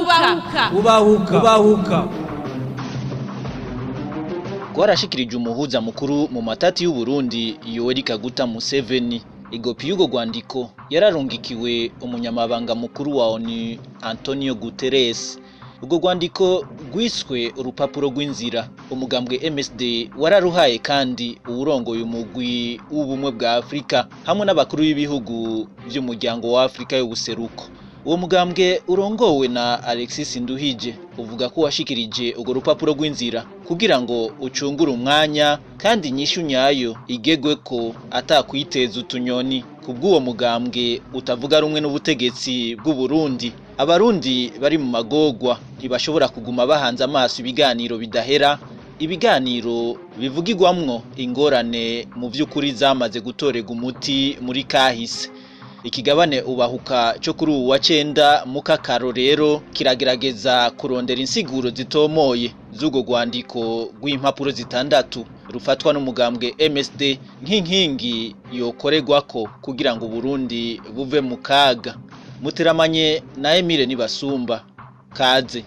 Ubahuka. Ubahuka. Ubahuka. Rwarashikirije umuhuza mukuru mu matati y'Uburundi Yoweri Kaguta Museveni. Igopi y'urwo rwandiko yararungikiwe umunyamabanga mukuru wa ONU Antonio Guterres. Urwo rwandiko rwiswe urupapuro rw'inzira. Umugambwe MSD wararuhaye kandi uwurongoye umugwi w'ubumwe bwa Afrika hamwe n'abakuru b'ibihugu vy'umuryango wa Afrika y'ubuseruko. Uwo mugambwe urongowe na Alexis Nduhije uvuga ko washikirije urwo rupapuro rw'inzira kugira ngo ucungure umwanya kandi inyishu nyayo igegwe ko atakwiteza utunyoni. Kubw'uwo mugambwe utavuga rumwe n'ubutegetsi bw'u Burundi, abarundi bari mu magorwa ntibashobora kuguma bahanze amaso ibiganiro bidahera, ibiganiro bivugirwamwo ingorane mu vy'ukuri zamaze gutorerwa umuti muri kahise. Ikigabane Ubahuka cyo kuri uwu wa cenda mukakaro rero kiragerageza kurondera insiguro zitomoye z'urwo rwandiko rw'impapuro zitandatu rufatwa n'umugambwe MSD nk'inkingi yokorerwako kugira ngo Uburundi buve mu kaga. Muteramanye na Emile Nibasumba. Kaze.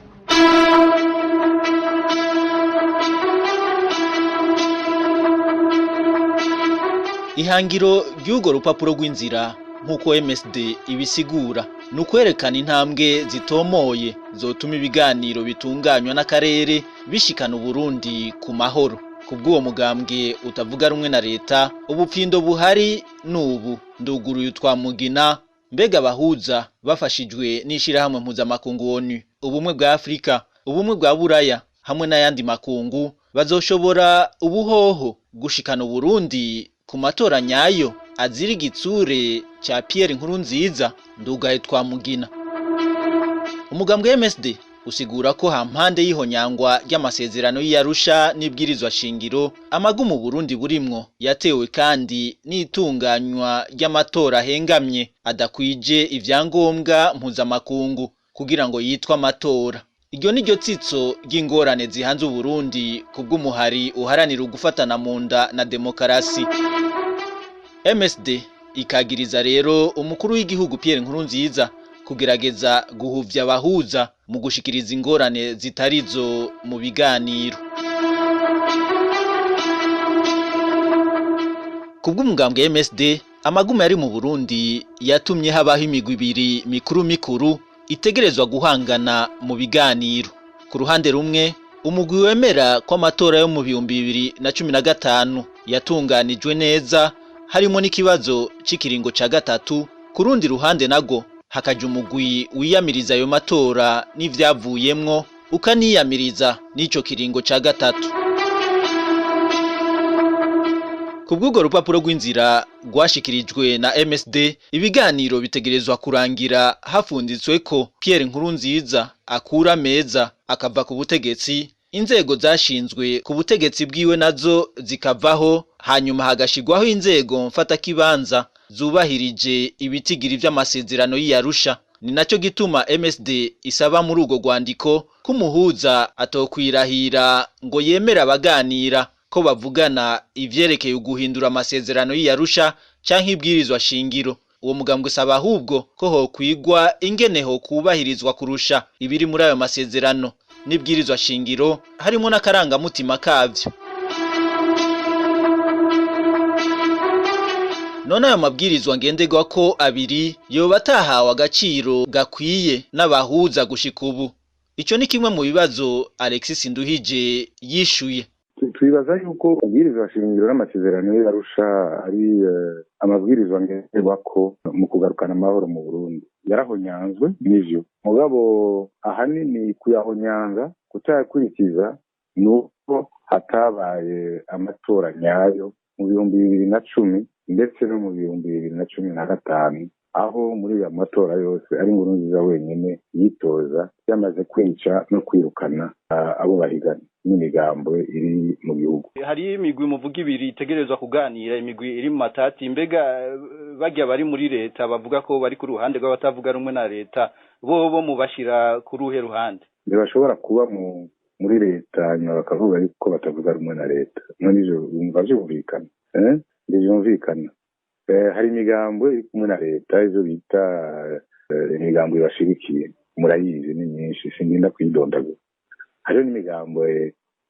Ihangiro ry'urwo rupapuro rw'inzira nk'uko MSD ibisigura ni ukwerekana intambwe zitomoye zotuma ibiganiro bitunganywa n'akarere bishikana Uburundi ku mahoro. Kubw'uwo mugambwe utavuga rumwe na leta, ubupfindo buhari n'ubu nduguruye utwamugina. Mbega abahuza bafashijwe n'ishirahamwe mpuzamakungu ONU, ubumwe bwa Afrika, ubumwe bwa Buraya hamwe n'ayandi makungu bazoshobora ubuhoho gushikana Uburundi ku matora nyayo azira igitsure ca Pierre Nkurunziza? Ndugaye twamugina. Umugambwe MSD usigura ko hampande y'ihonyangwa ry'amasezerano y'Arusha n'ibwirizwa shingiro, amagumu Burundi burimwo yatewe kandi n'itunganywa ry'amatora ahengamye adakwije ivyangombwa mpuzamakungu kugira ngo yitwe amatora. Iryo ni ryo tsitso ry'ingorane zihanze Uburundi kubw'umuhari uharanira ugufatana mu nda na demokarasi. MSD ikagiriza rero umukuru w'igihugu Pierre Nkurunziza kugerageza guhuvya abahuza mu gushikiriza ingorane zitarizo mu biganiro. Kubw'umugambwe MSD, amagume yari mu Burundi yatumye habaho imigwi ibiri mikuru mikuru itegerezwa guhangana mu biganiro. Ku ruhande rumwe, umugwi wemera ko amatora yo mu 2015 yatunganijwe neza harimo n'ikibazo c'ikiringo ca gatatu. Ku rundi ruhande nago hakaja umugwi wiyamiriza ayo matora n'ivyavuyemwo, ukaniyamiriza n'ico kiringo ca gatatu. Kubw'urwo rupapuro rw'inzira rwashikirijwe na MSD, ibiganiro bitegerezwa kurangira hafunditswe ko Pierre Nkurunziza akura meza akava ku butegetsi, inzego zashinzwe ku butegetsi bwiwe nazo zikavaho, hanyuma hagashirwaho inzego mfatakibanza zubahirije ibitigiri vy'amasezerano y'Arusha. Ni naco gituma MSD isaba muri urwo rwandiko ko umuhuza atokwirahira ngo yemere abaganira ko bavugana ivyerekeye uguhindura amasezerano y'Arusha canke ibwirizwa shingiro. Uwo mugambwe usaba ahubwo ko hokwigwa ingene hokubahirizwa kurusha ibiri muri ayo masezerano n'ibwirizwa shingiro, harimo n'akarangamutima kavyo. None ayo mabwirizwa ngenderwako abiri yoba atahawe agaciro gakwiye n'abahuza gushika ubu? Ico ni kimwe mu bibazo Alexis Nduhije yishuye. Twibaza yuko amabwirizwa shingiro n'amasezerano y'Arusha ari amabwirizwa ngenderwako mu kugarukana amahoro mu Burundi. Yarahonyanzwe n'ivyo, mugabo ahanini kuyahonyanga, kutayakurikiza, ni uko hatabaye amatora nyayo mu 2010 ndetse no mu 2015, aho muri ayo matora yose ari Nkurunziza wenyine yitoza, yamaze kwica no kwirukana abo bahigana n'imigambo iri mu gihugu. Hari imigwi muvuga ibiri itegerezwa kuganira, imigwi iri mu matati. Mbega barya bari muri leta bavuga ko bari ku ruhande rw'abatavuga rumwe na leta, bo mubashira ku ruhe ruhande? Ntibashobora kuba muri leta nyuma bakavuga yuko batavuga rumwe na leta. None ivyo wumva vyumvikana? Ntivyumvikana. Hari imigambo iri kumwe na leta, ivyo bita imigambo ibashigikiye. Murayizi, ni myinshi, sindinda kuyidondagura. Hariho n'imigambo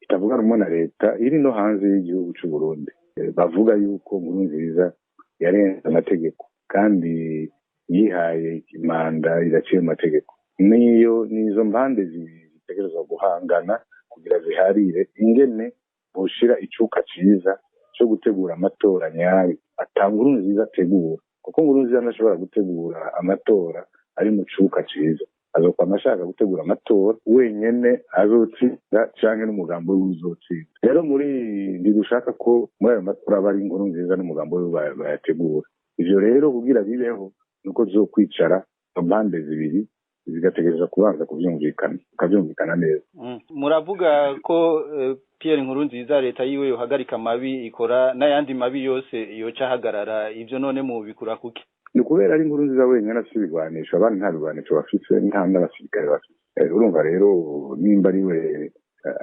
itavuga rumwe na leta iri no hanze y'igihugu c'u Burundi. Bavuga yuko Nkurunziza yarenze amategeko kandi yihaye manda idaciye mu mategeko. Niyo nizo mpande zibiri zitegerezwa guhangana kugira ziharire ingene boshira icuka ciza co gutegura amatora nyayo ata Nkurunziza ategura, kuko Nkurunziza ntashobora gutegura amatora ari mu cuka ciza. Azokwama ashaka gutegura amatora wenyene azotsinda canke n'umugambi wiwe uzotsinda. Rero muri ntidushaka ko muri ayo matora aba ari Nkurunziza n'umugambi wiwe bayategura. Ivyo rero kugira bibeho nuko tuzokwicara impande zibiri zigategereza kubanza kuvyumvikana, tukavyumvikana neza. Muravuga ko Pierre Nkurunziza, leta yiwe yohagarika amabi ikora n'ayandi mabi yose yoca ahagarara. Ivyo none mubikura kuki? Ni ukubera ari Nkurunziza wenyine afise ibigwanisho, abandi nta bigwanisho bafise, nta n'abasirikare bafise. Urumva rero nimba ari we,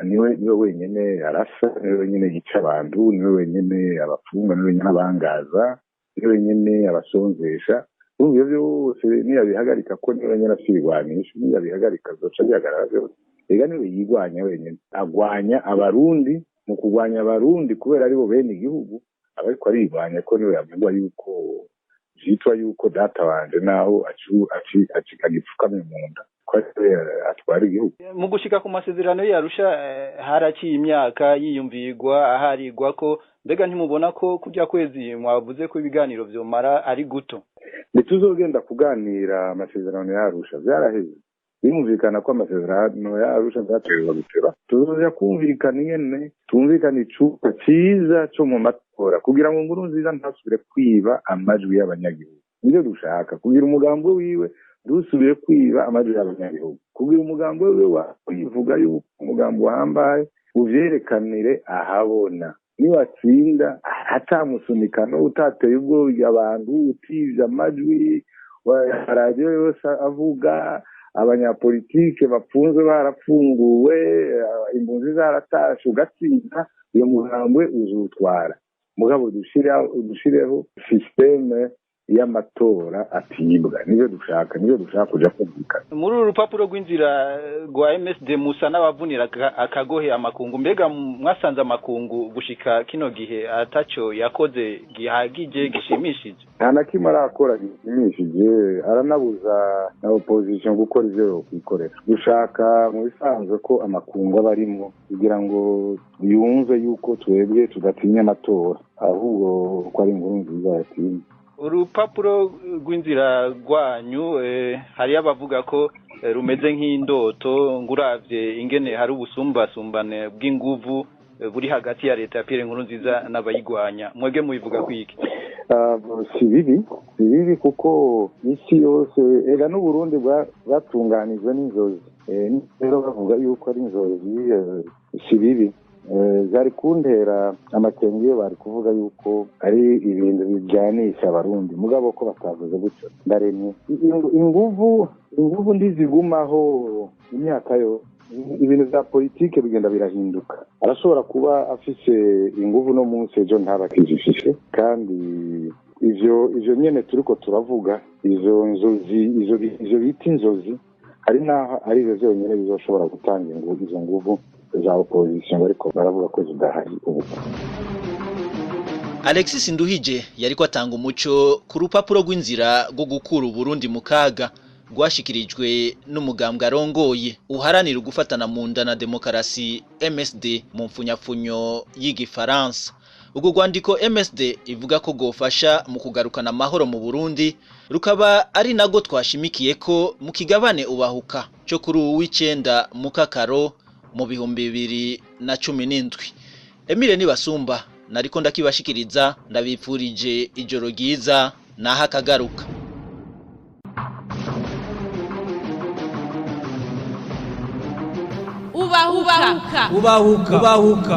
niwe wenyene arasa, niwe wenyene yica abantu, niwe wenyene abafunga, niwe wenyene abangaza, niwe wenyene abasonzesha. Urumva ivyo vyose niyabihagarika, ko niwe wenyene afise ibigwanisho, niyabihagarika bizoca bihagarara vyose. Ega niwe yigwanya wenyene, agwanya Abarundi. Mu kugwanya Abarundi, kubera aribo bene igihugu, aba ariko arigwanya, ko niwe yavugwa yuko vyitwa yuko data wanje naho agipfukamye mu nda, ko ariwe atwara igihugu. Mu gushika ku masezerano y'Arusha, haraciye imyaka yiyumvirwa, aharigwa ko. Mbega ntimubona ko kurya kwezi mwavuze ko ibiganiro vyomara ari guto? Ntituzogenda kuganira amasezerano y'Arusha, vyaraheze. Birumvikana ko amasezerano y'Arusha vyategerezwa guteba. Tuzoja kumvikana ingene tumvikana icuka ciza co mu matora kugira ngo Nkurunziza ntasubire kwiba amajwi y'abanyagihugu. Nivyo dushaka, kugira umugambi wiwe ntusubire kwiba amajwi y'abanyagihugu, kugira umugambi wiwe wivuga yuko umugambi uhambaye uvyerekanire ahabona. Niwatsinda atamusunikano, utateye ubwoba abantu, utivye amajwi, radiyo yose avuga, abanyapolitike bapfunzwe barapfunguwe, impunzi zaratashe, ugatsinda, uyo mugambwe uzutwara. Mugabo dushireho système y'amatora atibwa. Nivyo dushaka, nivyo dushaka kuja kumvikana. Muri uru rupapuro rw'inzira rwa MSD musa n'abavunira akagohe amakungu. Mbega mwasanze amakungu gushika kino gihe ataco yakoze gihagije gishimishije? Nta na kimwe arakora gishimishije. Aranabuza na opposition gukora ivyo yokwikorera. Dushaka mu bisanzwe ko amakungu aba arimwo kugira ngo yumve yuko twebwe tudatinya amatora, ahubwo ko ari Nkurunziza yatinya. Urupapuro rw'inzira rwanyu, hariyo abavuga ko rumeze nk'indoto, nguravye ingene hari ubusumbasumbane bw'inguvu buri hagati ya leta ya Pierre Nkurunziza n'abayigwanya. Mwebwe mubivuga kwiki? Si bibi, si bibi, kuko isi yose ega n'Uburundi bwatunganijwe n'inzozi. Rero bavuga yuko ari inzozi, si bibi. Zari kuntera amakenga iyo bari kuvuga yuko ari ibintu bijyanisha Abarundi, mugabo ko batavuze gutyo ndaremye. Inguvu ntizigumaho imyaka yo. Ibintu vya politike bigenda birahinduka. Arashobora kuba afise inguvu no munsi, ejo ntaba akizifise. Kandi ivyo nyene turiko turavuga, izo nzozi, ivyo bita inzozi, hari naho ari ivyo vyonyene bizoshobora gutanga izo nguvu za opposition bariko baravuga ko zidahari ubu. Alexis Nduhije yariko atanga umuco ku rupapuro rw'inzira rwo gukura Uburundi mu kaga rwashikirijwe n'umugambwe arongoye uharanira gufatana mu nda na demokarasi, MSD mu mfunyapfunyo y'igifaransa. Urwo rwandiko MSD ivuga ko rwofasha mu kugarukana amahoro mu Burundi, rukaba ari nago twashimikiye ko mu kigabane Ubahuka cyo kuri uwu w'icenda mu Kakaro mu 2017. Emile Nibasumba nariko ndakibashikiriza, ndabipfurije ijoro ryiza naho akagaruka. Ubahuka. Ubahuka. Ubahuka.